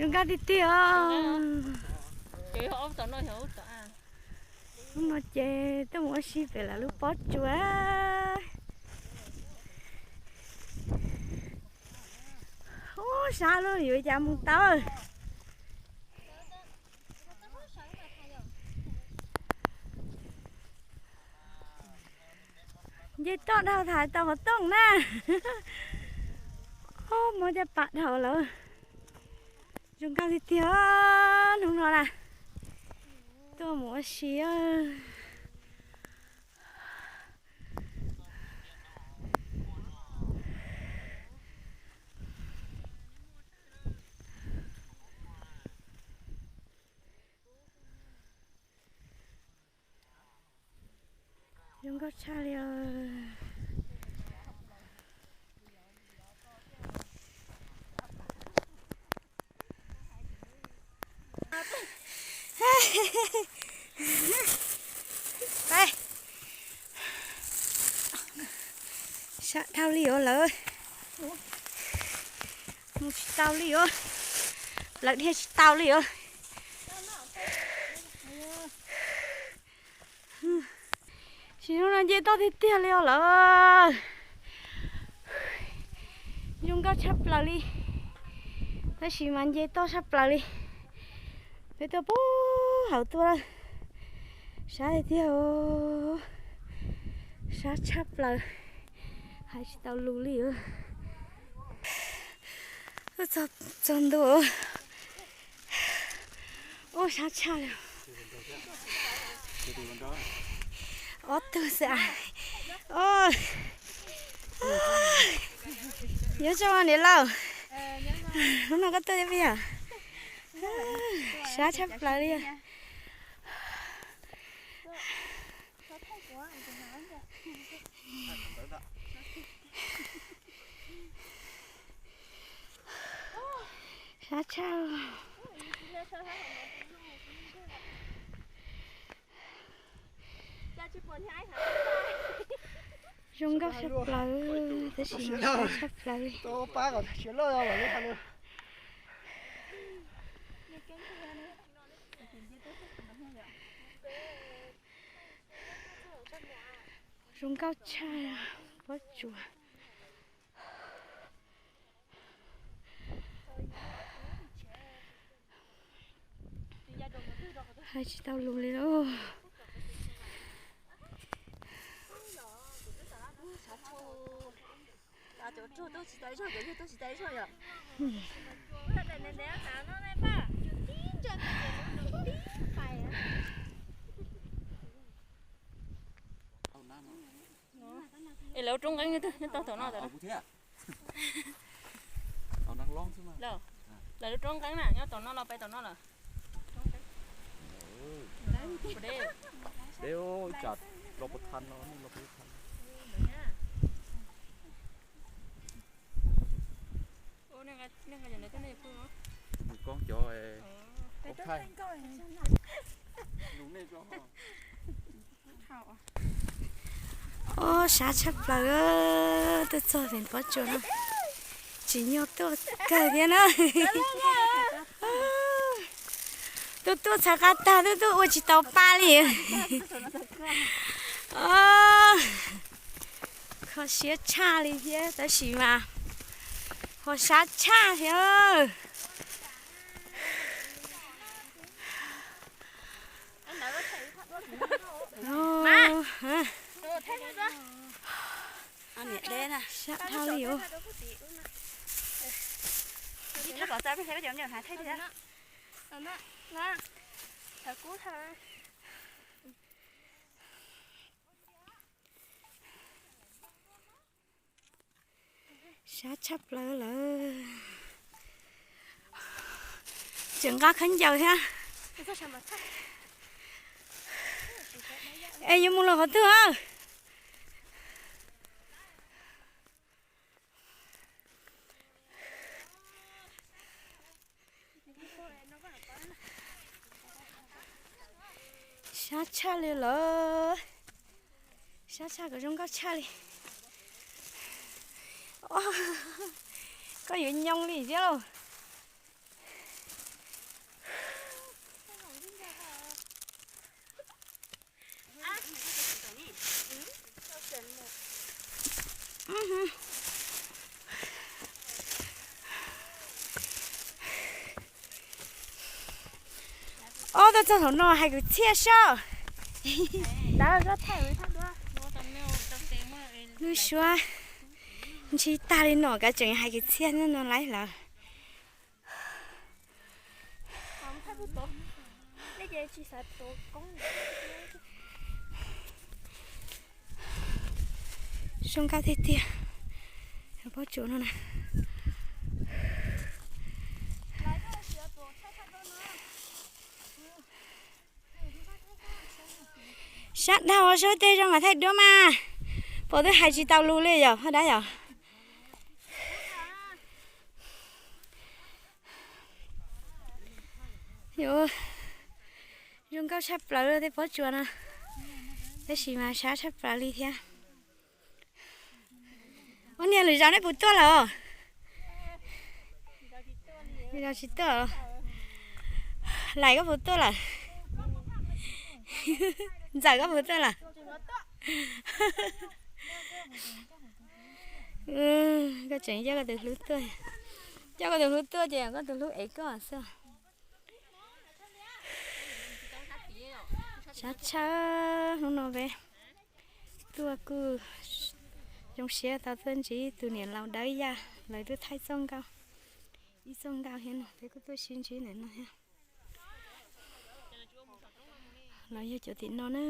Zoo nkauj tiag tiag os. Hnub no ces tuaj mus ua si pem lawv lub pob tsuas. Ub, sab luaj yuav cas mus tau. Nce toj dhau tham tau qhov tooj na. Ub, muab caj pas dhau lawm. Zoo nkauj tiag tiag hnub no na. Tuaj mus ua si. Zoo nkauj tshaj li os. Sab dhau li os lawm. Mus tsis tau li os. Lawv dhia tsis tau li os. Sim no nce toj tiag tiag li os lawm. Zoo nkauj tshaj plaws li. Tab sis mas nce toj tshaj plaws li. Peb tuaj puag hauv tuaj lawm. Sab tiag tiag. Sab tshaj plaws. Hais tsis tau lus li. Txog ntua. Ub, sab tshaj li. Ob tug xwb. Nyob zoo niam laus. Hnub no koj tuaj ua yam? Sab tshaj plaws li. Sab tshaj. Zoo nkauj tshaj plaws, tab sis mas sab tshaj plaws li. Zoo nkauj tshaj, pob tsuas. Hais tsis tau lus li lauj. Es lawv roob nqeeb nyob tom no. Lawv lub roob nqeeb na nyob tom no los pem tom no lawm. Ob, sab tshaj plaws, tuaj txog pem pob tsuas no, tsim nyog tuaj kawg thiab na. Tuaj tuaj txhav qab tag, tuaj tuaj ua tsis tau pa li. Kho siab tshaj li thiab tab sis mas ho sab tshaj thiab. Sab dhau li os. Sab tshaj plaws lawm. Tseem nqa khaub ncaws thiab. Es yuav mus los qhov twg? Sab tshaj li lawm. Sab tshaj kom zoo nkauj tshaj li. Koj yuav nyoo li thiab lauj. Ob, tuaj txog thaum no hais kwv txhiaj soj. Lub suab ntshis tag li no kav tseem hais kwv txhiaj no laiv lawm. Zoo nkauj tiag tiag, pob tsuas no na. Sab dhau, sab tej zoo mas thaij duab mas. Pom twb hais tsis tau lus li yom, haj dab yom. Yuav zoo nkauj tshaj plaws tej pob tsuas no, tab sis mas sab tshaj plaws li thiab. Ua niag lwm zaus nej puas tuaj lawm? Lwm zaus tsis tuaj. Lais koj puas tuaj lawm? Ntxawm koj puas tuaj lawm? Koj tseem coj koj tus hlub tuaj. Coj koj tus hlub tuaj ces koj tus hlub ev koj xwb. Sab tshaj, hnub no peb tuaj kuj zoo siab tau tuaj ntsib tus niam laus Dawb Yaj, lawv twb thaij txoj nkauj, ib txoj nkauj thiab no, peb kuj tuaj sib ntsib ntawm no thiab. Los yog cov tim no na.